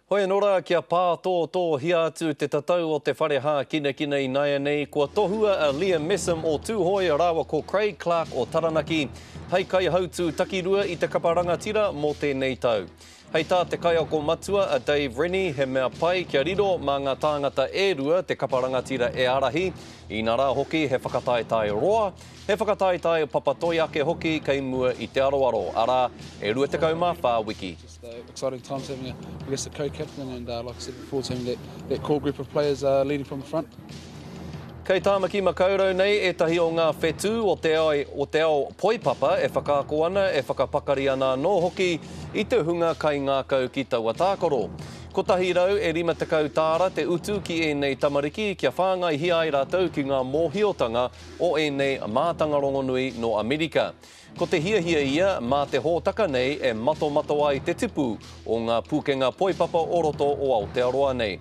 Hoi anō rā, kia pātōtōhia atu te tatau o te whare hākinakina ināianei, kua tohua a Liam Messam o Tūhoe rāua ko Craig Clark o Taranaki hei kaihautū takirua i te kapa rangatira mō tēnei tau. Hei tā te kaiako matua a Dave Rennie, he mea pai kia riro mā ngā tāngata e rua te kapa rangatira e ārahi, inarā hoki he whakataetae roa, He whakataetae papatoi ake hoki kei mua i te aroaro, arā, e 24 wiki. Just exciting times having a, I guess a co-captain and uh, like I said before, having that, that core group of players uh, leading from the front. Kei Tāmaki Makaurau nei ētahi o ngā whetū o te ao, o te ao poipapa e whakaako ana, e whakapakari ana anō hoki i te hunga kaingākau ki taua tākaro. 150 tāra te utu ki ēnei tamariki kia whāngaihia ai rātou ki ngā mōhiotanga o ēnei mātanga rongonui nō Amerika. Ko te hiahia ia, mā te hōtaka nei e matomato ai te tipu o ngā pūkenga poipapa o roto o Aotearoa nei.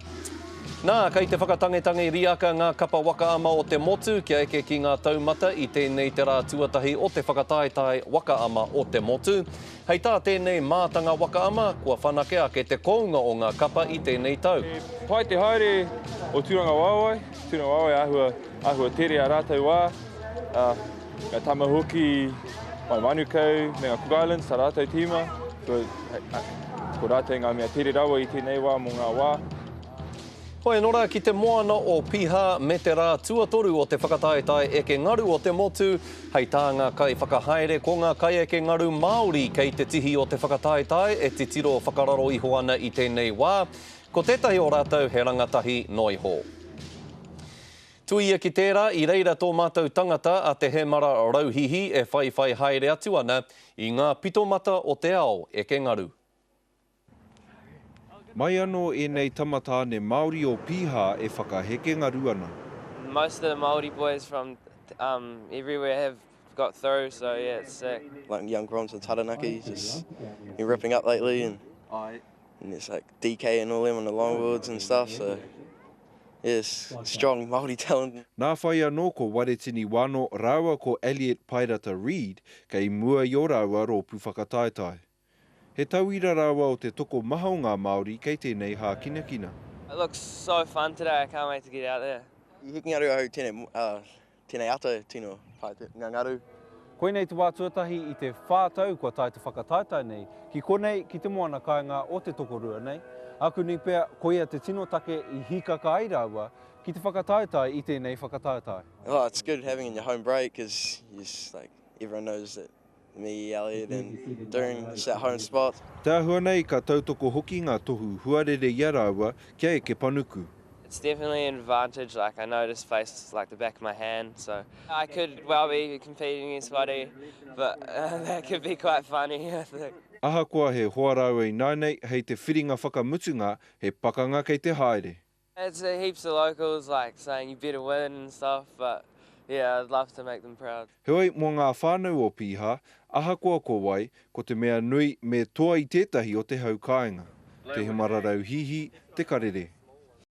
Nā, kei te whakatangetange riaka ngā kapa waka ama o te motu kia eke ki ngā taumata i tēnei te rā tuatahi o te whakataetae waka ama o te motu. Hei tā tēnei mātanga waka ama, kua whanake ake te kounga o ngā kapa i tēnei tau. He pai te haere o Tūrangawaewae, Tūrangawaewae āhua Āhua tere a rātou wā, ā, ngā tama hoki mai Manukau me ngā Cook Islands, tā rātou tīma, ko, ko rātou ngā mea tere rawa i tēnei wā mō ngā wā. Hoi anō rā ki te moana o Piha me te rā tuatoru o te whakataetae eke ngaru o te motu, hei tā ngā kaiwhakahaere ko ngā kaieke ngaru Māori kei te tihi o te whakataetae e titiro whakararo iho ana i tēnei wā, ko tētahi o rātou he rangatahi noa iho. Tuia ki tērā, i reira tō mātou tangata a Te Hemara Rauhihi e whaiwhai haere atu ana i ngā pitomata o te ao eke ngaru. Mai anō ēnei tama tāne Māori o Pīhā e whakaheke ngaru ana. Most of the Māori boys from everywhere have got through, so yeah, it's sick. Like young Groms in Taranaki, just been ripping up lately and, and it's like DK and all them on the longboards and stuff, so Yes, strong Māori talent. Nā whai anō ko Waretini Wano rāua ko Elliot Paerata Reid kei mua i ō rāua rōpū whakataetae. He tauira rāua o te tokomaha o ngā Māori kei tēnei hākinakina. It looks so fun today, I can't wait to get out there. I hiki ngaru ahau tēnei, uh, tēnei ata, tino pai te ngangaru. Koinei te wā tuatahi i te whā tau kua tae te whakataetae nei ki konei ki te moana kāinga o te tokorua nei. Akuni pea koia te tino take i hīkaka ai rāua ki te whakataetae i tēnei whakataetae. Oh it's good having in your home break cause you just like everyone knows that me, Elliot and Doon it's our home spot. Te āhua nei ka tautoko hoki ngā tohu huarere i a rāua kia eke panuku. It's definitely an advantage, like I know this place like the back of my hand, so I could well be competing against Wadi, but uh, that could be quite funny, I think. Ahakoa he hoa rāua ināianei, hei te whiringa whakamutunga, he pakanga kei te haere. It's uh, heaps of locals like saying you better win and stuff, but yeah, I'd love to make them proud. Heoi, mō ngā whānau o Pīhā, ahakoa ko wai, ko te mea nui me toa i tētahi o te hau kāinga. Te Hemararau Hihi, Te Karere.